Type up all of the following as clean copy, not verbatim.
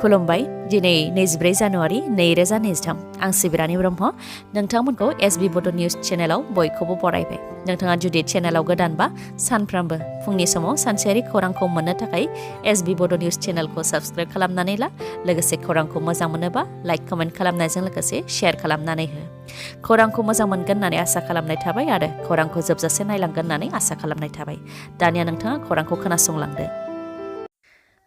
खुलुमबाय दिनै 24 जानुवारि 2023 आं सिबिरानि ब्रह्म नोंथांमोनखौ एसबी बड' निउज चेनेलाव बयखौबो बरायबाय नोंथाङा जुदि चेनेलाव गोदानबा सानफ्रामबो फुंनि समाव सानसेयारि खौरांखौ मोननो थाखाय एसबी बड' निउज चेनेलखौ साबस्क्राइब खालामनानै ला लोगोसे खौरांखौ मोजां मोनोबा लाइक कमेन्ट खालामनायजों लोगोसे शेयार खालामनानै हो खौरांखौ मोजां मोनगोन होननानै आसा खालामनाय थाबाय आरो खौरांखौ जोबजासे नायलांगोन होननानै आसा खालामनाय थाबाय दानिया नोंथाङा खौरांखौ खोनासंलांदो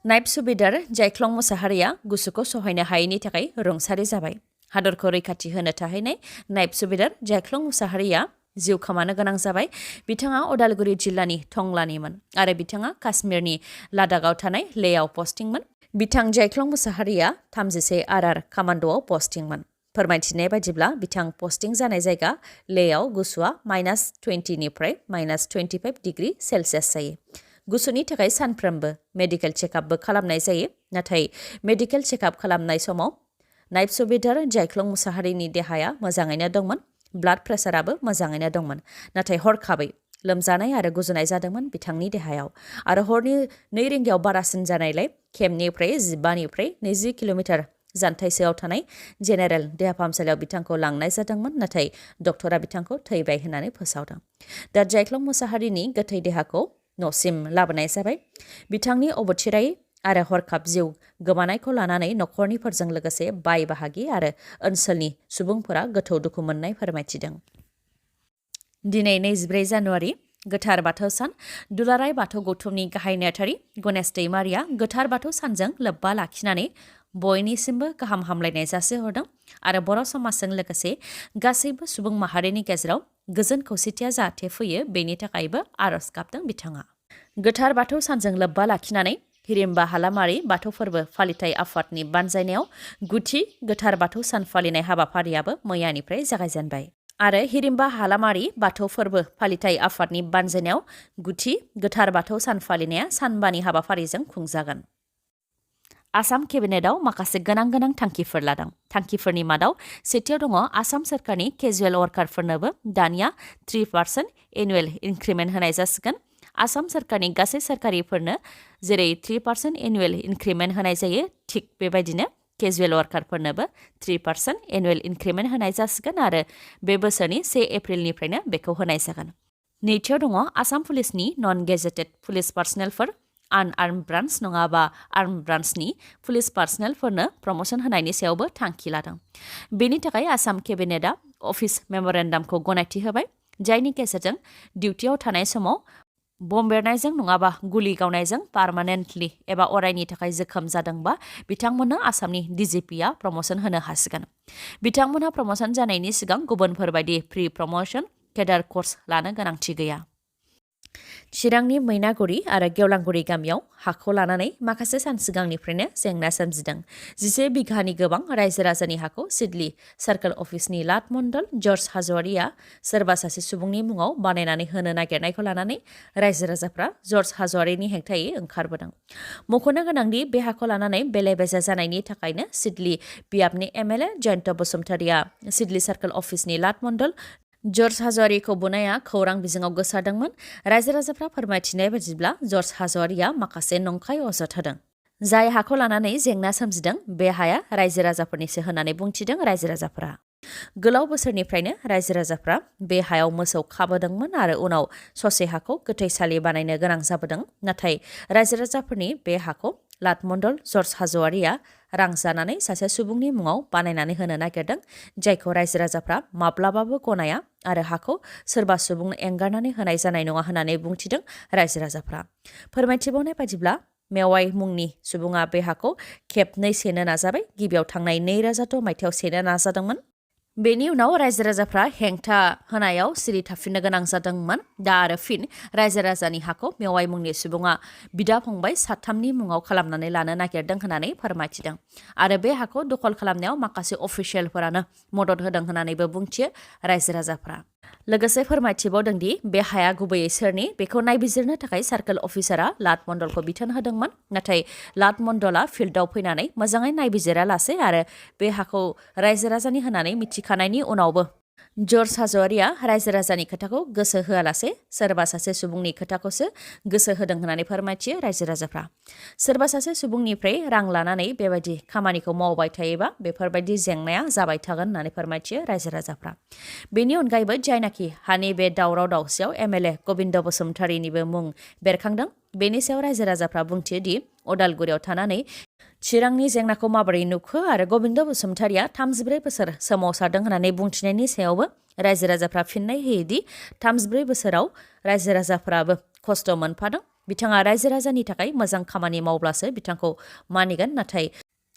नायब सुबेदार जायख्लं मुसाहारिया गुसुखौ सहायनो हायैनि थाखाय रुंसारि जाबाय हादरखौ रैखाथि होनो थाहैनाय नायब सुबेदार जायख्लं मुसाहारिया जिउ खोमानो गोनां जाबाय बिथाङा उदालगुरि जिल्लानि टंलानिमोन आरो बिथाङा काश्मीरनि लादाखआव थानाय लेआव पस्टिंमोन बिथां जायख्लं मुसाहारिया 31 आरआर कामान्ड'आव पस्टिंमोन फोरमायथिनाय बायदिब्ला बिथां पस्टिं जानाय जायगा लेआव गुसुआ -20 निफ्राय -25 डिग्री सेल्सियास जायो गुसुनि थाखाय सानफ्रोमबो मेडिकेल चेकआपबो खालामनाय जायो नाथाय मेडिकेल चेकआप खालामनाय समाव नायब सुबेदार जायख्लं मुसाहारिनि देहाया मोजाङैनो दंमोन ब्लाड प्रेसाराबो मोजाङैनो दंमोन नाथाय हरखाबै लोमजानाय आरो गुजुनाय जादोंमोन बिथांनि देहायाव आरो हरनि 2 रिंगायाव बारासिन जानायलाय केम्पनिफ्राय 15 निफ्राय 20 किल'मिटार जानथाइसोआव थानाय जेनेरेल देहा फाहामसालियाव बिथांखौ लांनाय जादोंमोन नाथाय डक्टरा बिथांखौ थैबाय होननानै फोसावदों दा जायख्लं मुसाहारिनि गोथै देहाखौ न'सिम लाबोनाय जाबाय बिथांनि अबथिरायै आरो हरखाब जिउ गोमानायखौ लानानै नखरनिफोरजों लोगोसे बाय बाहागि आरो ओनसोलनि सुबुंफोरा गोथौ दुखु मोननाय फोरमायथिदों दिनै 24 जानुवारि गोथार बाथौ सान दुलाराय बाथौ गौथुमनि गाहाय नेहाथारि गणेश दैमारिया गोथार बाथौ सानजों लोब्बा लाखिनानै बयनिसिमबो गाहाम हामलायनाय जासिहरदों आरो बर' समाजजों लोगोसे गासैबो सुबुं माहारिनि गेजेराव गोजोन खौसेथिया जाहाथे फैयो बेनि थाखायबो आरज गाबदों बिथाङा गोथार बाथौ सानजों लोब्बा लाखिनानै हिरिम्बा हालामारि बाथौ फोरबो फालिथाय आफादनि बानजायनायाव गुथि गोथार बाथौ सान फालिनाय हाबाफारियाबो मैयानिफ्राय जागायजेनबाय आरो हिरिम्बा हालामारि बाथौ फोरबो फालिथाय आफादनि बानजायनायाव गुथि गोथार बाथौ सान फालिनाया सानबानि हाबाफारिजों खुंजागोन आसाम केबिनेटआव माखासे गोनां थांखिफोर लादों थांखिफोरनि मादाव सेथियाव दङ आसाम सोरखारनि केजुवेल वर्कारफोरनोबो दानिया 3% एनुवेल इनक्रिमेन्ट होनाय जासिगोन आसाम सोरखारनि गासै सोरखारिफोरनो जेरै 3% एनुवेल इनक्रिमेन्ट होनाय जायो थिग बेबायदिनो केजुवेल वर्कारफोरनोबो 3% एनुवेल इनक्रिमेन्ट होनाय जासिगोन आरो बे बोसोरनि 1 एप्रिलनिफ्रायनो बेखौ होनाय जागोन नैथियाव दङ आसाम पुलिसनि नन गेजेटेड पुलिस पार्सनेलफोर आनआर्म ब्रान्च नङाबा आर्म ब्रान्चनि पुलिस पार्सनेलफोरनो प्रम'सन होनायनि सायावबो थांखि लादों बेनि थाखाय आसाम केबिनेटआ अफिस मेम'रेन्डामखौ गनायथि होबाय जायनि गेजेरजों डिउटियाव थानाय समाव बम बेरनायजों नङाबा गुलि गावनायजों पार्मानेन्टलि एबा अरायनि थाखाय जोखोम जादोंबा बिथांमोननो आसामनि डिजिपिआ प्रम'सन होनो हासिगोन बिथांमोनहा प्रम'सन जानायनि सिगां गुबुनफोरबायदि प्रि प्रम'सन केडार कर्स लानो गोनांथि गैया चिरांनि मैनागुरि आरो गेवलांगुरि गामियाव हाखौ लानानै माखासे सान सिगांनिफ्रायनो जेंना सोमजिदों 11 बिघानि गोबां रायजो राजानि हाखौ सिडली सार्कल अफिसनि लाट मण्डल जर्ज हाज'वारिया सोरबा सासे सुबुंनि मुङाव बानायनानै होनो नागिरनायखौ लानानै रायजो राजाफ्रा जर्ज हाज'वारिनि हेंथायै ओंखारबोदों मख'नो गोनांदि बे हाखौ लानानै बेले बेजे जानायनि थाखायनो सिडली बियाबनि एमएलए जयन्त बसुमतारिया सिडली सार्कल अफिसनि लाट मण्डल जर्ज हाज'वारिखौ बुनाया खौरां बिजोङाव गोसारदोंमोन रायजो राजाफ्रा फोरमायथिनाय बायदिब्ला जर्ज हाज'वारिया माखासे नंखाय अजद होदों जाय हाखौ लानानै जेंना सोमजिदों बे हाया रायजो राजाफोरनिसो होननानै बुंथिदों रायजो राजाफ्रा गोलाव बोसोरनिफ्रायनो रायजो राजाफ्रा बे हायाव मोसौ खाबोदोंमोन आरो उनाव ससे हाखौ गोथैसालि बानायनो गोनां जाबोदों नाथाय रायजो राजाफोरनि बे हाखौ लाट मण्डल जर्ज हाज'वारिया रां जानानै सासे सुबुंनि मुङाव बानायनानै होनो नागिरदों जायखौ रायजो राजाफ्रा माब्लाबाबो गनाया आरो हाखौ सोरबा सुबुंनो एंगारनानै होनाय जानाय नङा होननानै बुंथिदों रायजो राजाफ्रा फोरमायथिबावनाय बायदिब्ला मेवाइ मुंनि सुबुङा बे हाखौ खेबनै सेनो नाजाबाय गिबियाव थांनाय 2002 मायथाइयाव सेनो नाजादोंमोन बेनि उनाव रायजो राजाफ्रा हेंथा होनायाव सिरि थाफिननो गोनां जादोंमोन दा आरो फिन रायजो राजानि हाखौ मेवाइ मुंनि सुबुङा बिदा फंबाय 3 मुङाव खालामनानै लानो नागिरदों होननानै फोरमायथिदों आरो बे हाखौ दखल खालामनायाव माखासे अफिसियेलफोरानो मदद होदों होननानैबो बुंथियो रायजो राजाफ्रा लोगोसे फोरमायथिबावदों दि बे हाया गुबैयै सोरनि बेखौ नायबिजिरनो थाखाय सार्कल अफिसारा लाट मण्डलखौ बिथोन होदोंमोन नाथाय लाट मण्डला फिल्डआव फैनानै मोजाङै नायबिजिरालासे आरो बे हाखौ रायजो राजानि होननानै मिथिखानायनि उनावबो जर्ज हाज'वारिया रायजो राजानि खोथाखौ गोसो होआलासे सोरबा सासे सुबुंनि खोथाखौसो गोसो होदों होननानै फोरमायथियो रायजो राजाफ्रा। सोरबा सासे सुबुंनिफ्राय रां लानानै बेबायदि खामानिखौ मावबाय थायोबा बेफोरबायदि जेंनाया जाबाय थागोन होननानै फोरमायथियो रायजो राजाफ्रा। बेनि अनगायैबो जायनाखि हानि बे दावराव दावसियाव एमएलए गबिन्द बसुमतारीनिबो मुं बेरखांदों बेनि सायाव रायजो राजाफ्रा बुंथियो दि अदालगुरियाव थानानै चिरांनि जेंनाखौ माबोरै नुखो आरो गबिन्द बसुमतारीया 34 बोसोर सोमावसारदों होननानै बुंथिनायनि सायावबो रायजो राजाफ्रा फिननाय होयोदि 34 बोसोराव रायजो राजाफ्राबो खस्थ' मोनफादों। बिथाङा रायजो राजानि थाखाय मोजां खामानि मावब्लासो बिथांखौ मानिगोन, नाथाय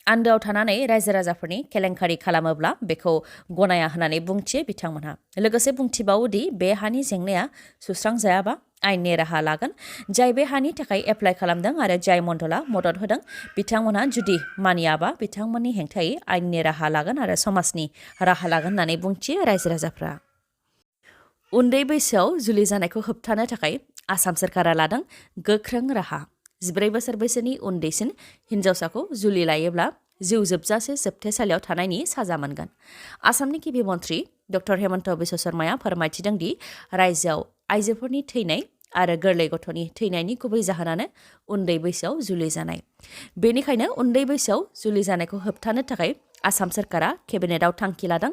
आन्दोआव थानानै रायजो राजाफोरनि केलेंकारि खालामोब्ला बेखौ गनाया होननानै बुंथियो बिथांमोनहा। लोगोसे बुंथिबावोदि बे हानि जेंनाया सुस्रांजायाबा आयेननि राहा लागोन। जाय बे हानि थाखाय एप्लाइ खालामदों आरो जाय मण्डला मदद होदों बिथांमोनहा जुदि मानियाबा बिथांमोननि हेंथायै आयेननि राहा लागोन आरो समाजनि राहा लागोन होननानै बुंथियो रायजो राजाफ्रा। उन्दै बैसोआव जुलि जानायखौ होबथानो थाखाय आसाम सोरखारा लादों गोख्रों राहा। 14 बोसोर बैसोनि उन्दैसिन हिन्जावसाखौ जुलि लायोब्ला जिउ जोबजासे जोबथेसालियाव थानायनि साजा मोनगोन। आसामनि गिबि मन्थ्रि डक्टर हेमन्त बिश्व शर्माया फोरमायथिदों दि रायजोआव आइजोफोरनि थैनाय आरो गोरलै गथ'नि थैनायनि गुबै जाहोनानो उन्दै बैसोआव जुलि जानाय। बेनिखायनो उन्दै बैसोआव जुलि जानायखौ होबथानो थाखाय आसाम सोरखारा केबिनेटआव थांखि लादों।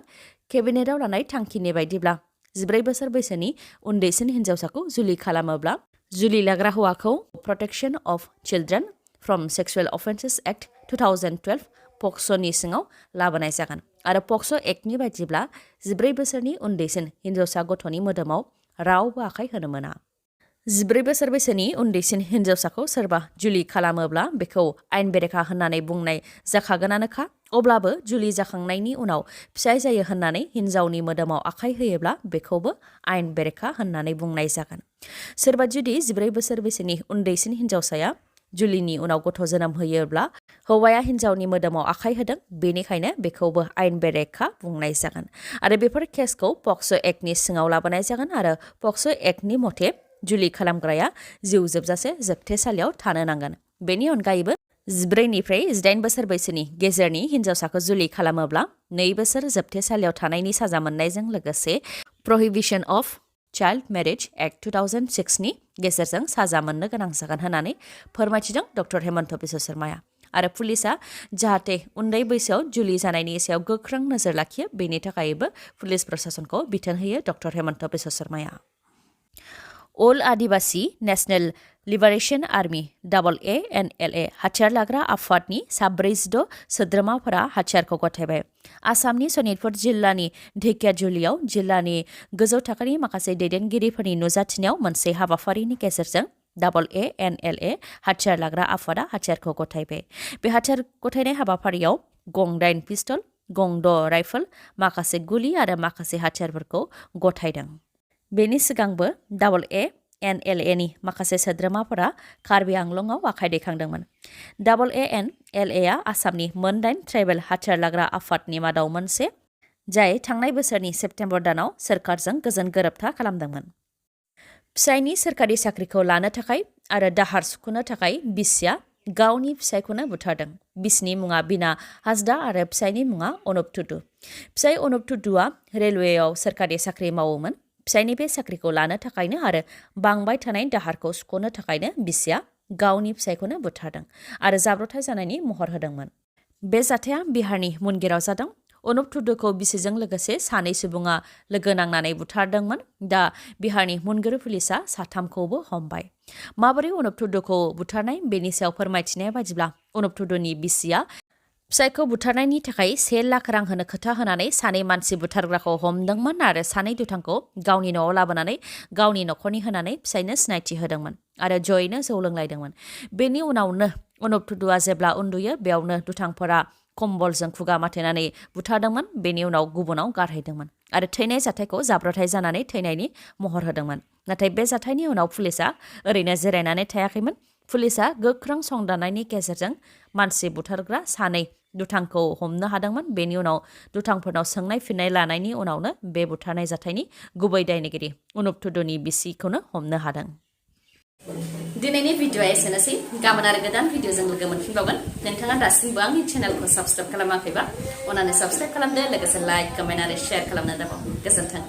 केबिनेटआव लानाय थांखिनि बायदिब्ला 14 बोसोर बैसोनि उन्दैसिन हिन्जावसाखौ जुलि खालामोब्ला जुलि लाग्रा हौवाखौ protection of children from sexual offences act 2012 पक्स'नि सिङाव लाबोनाय जागोन आरो पक्स' एक्टनि बायदिब्ला 14 बोसोरनि उन्दैसिन हिन्जावसा गथ'नि मोदोमाव रावबो आखाइ होनो मोना। 14 बोसोर बैसोनि उन्दैसिन हिन्जावसाखौ सोरबा जुलि खालामोब्ला बेखौ आयेन बेरेखा होननानै बुंनाय जाखागोनानोखा। अब्लाबो जुलि जाखांनायनि उनाव फिसाय जायो होननानै हिन्जावनि मोदोमाव आखाइ होयोब्ला बेखौबो आयेन बेरेखा होननानै बुंनाय जागोन। सोरबा जुदि 14 बोसोर बैसोनि उन्दैसिन हिन्जावसाया जुलिनि उनाव गथ' जोनोम होयोब्ला हौवाया हिन्जावनि मोदोमाव आखाइ होदों, बेनिखायनो बेखौबो आयेन बेरेखा बुंनाय जागोन आरो बेफोर केसखौ पक्स' एक्टनि सिङाव लाबोनाय जागोन आरो पक्स' एक्टनि मथे जुलि खालामग्राया जिउ जोबजासे जोबथेसालियाव थानो नांगोन। बेनि अनगायैबो 14 निफ्राय 18 बोसोर बैसोनि गेजेरनि हिन्जावसाखौ जुलि खालामोब्ला 2 बोसोर जोबथेसालियाव थानायनि साजा मोननायजों लोगोसे प्रहिबिशन अफ चाइल्ड मेरिज एक्ट 2006 नि गेजेरजों साजा मोननो गोनां जागोन होननानै फोरमायथिदों डक्टर हेमन्त बिश्व शर्माया। आरो पुलिसा जाहाथे उन्दै बैसोआव जुलि जानायनि सायाव गोख्रों नोजोर लाखियो बेनि थाखायबो पुलिस प्रशासनखौ बिथोन होयो डक्टर हेमन्त बिश्व शर्माया। अल आदिबासी नेशनेल लिबारेशन आर्मी (ANLA) हाथियार लाग्रा आफादनि 46 सोद्रोमाफोरा हाथियारखौ गथायबाय। आसामनि सनितपुर जिल्लानि ढेकियाजुलियाव जिल्लानि गोजौ थाखोनि माखासे दैदेनगिरिफोरनि नुजाथिनायाव मोनसे हाबाफारिनि गेजेरजों ANLA हाथियार लाग्रा आफादा हाथियारखौ गथायबाय। बे हाथियार गथायनाय हाबाफारियाव गं 9 पिस्तल, गं 6 राइफल, माखासे गुलि आरो माखासे हाथियारफोरखौ गथायदों। बेनि सिगांबो ANLA नि माखासे सोद्रोमाफोरा कार्बि आंलंआव आखाइ दैखांदोंमोन। ANLA आसामनि मोन 9 ट्राइबेल हाथियार लाग्रा आफादनि मादाव मोनसे, जाय थांनाय बोसोरनि सेप्तेम्बर दानाव सोरखारजों गोजोन गोरोबथा खालामदोंमोन। फिसायनि सोरखारि साख्रिखौ लानो थाखाय आरो दाहार सुख'नो थाखाय बिसिया गावनि फिसायखौनो बुथारदों। बिसिनि मुङा बिना हासदा आरो फिसायनि मुङा अनुप टुडु। फिसाय अनुप टुडुआ रेलवेआव सोरखारि साख्रि मावोमोन। फिसायनि बे साख्रिखौ लानो थाखायनो आरो बांबाय थानाय दाहारखौ सुख'नो थाखायनो बिसिया गावनि फिसायखौनो बुथारदों आरो जाब्रबथाय जानायनि महर होदोंमोन। बे जाथाया बिहारनि मुनगेराव जादों। अनुप टुडुखौ बिसिजों लोगोसे 2 सुबुङा लोगो नांनानै बुथारदोंमोन। दा बिहारनि मुनगेर पुलिसा 3खौबो हमबाय। माबोरै अनुप टुडुखौ बुथारनाय बेनि सायाव फोरमायथिनाय बायदिब्ला अनुप टुडुनि बिसिया फिसायखौ बुथारनायनि थाखाय 1 लाख रां होनो खोथा होनानै 2 मानसि बुथारग्राखौ हमदोंमोन आरो 2 दुथांखौ गावनि न'आव लाबोनानै गावनि न'खरनि होनानै फिसायनो सिनायथि होदोंमोन आरो जयैनो जौ लोंलायदोंमोन। बेनि उनावनो अनुप टुडुआ जेब्ला उन्दुयो बेयावनो दुथांफोरा कम्बलजों खुगा माथेनानै बुथारदोंमोन। बेनि उनाव गुबुनाव गारहैदोंमोन आरो थैनाय जाथायखौ जाब्रबथाय जानानै थैनायनि महर होदोंमोन। नाथाय बे जाथायनि उनाव पुलिसा ओरैनो जिरायनानै थायाखैमोन। पुलिसा गोख्रों संदाननायनि गेजेरजों मानसि बुथारग्रा 2 दुथांखौ हमनो हादोंमोन। बेनि उनाव दुथांफोरनाव सोंनाय फिननाय लानायनि उनावनो बे बुथारनाय जाथायनि गुबै दायनिगिरि अनुप टुडुनि बिसिखौनो हमनो हादों। दिनैनि भिडिअआ एसेनोसै गाबोन आरो गोदान भिडिअजों लोगो मोनफिनबावगोन नोंथाङा दासिमबो आंनि चेनेलखौ साबस्क्राइब खालामाखैबा अन्नानै साबस्क्राइब खालामदो लोगोसे लाइक कमेन्ट आरो शेयार खालामनो दाबाव गोजोन्थों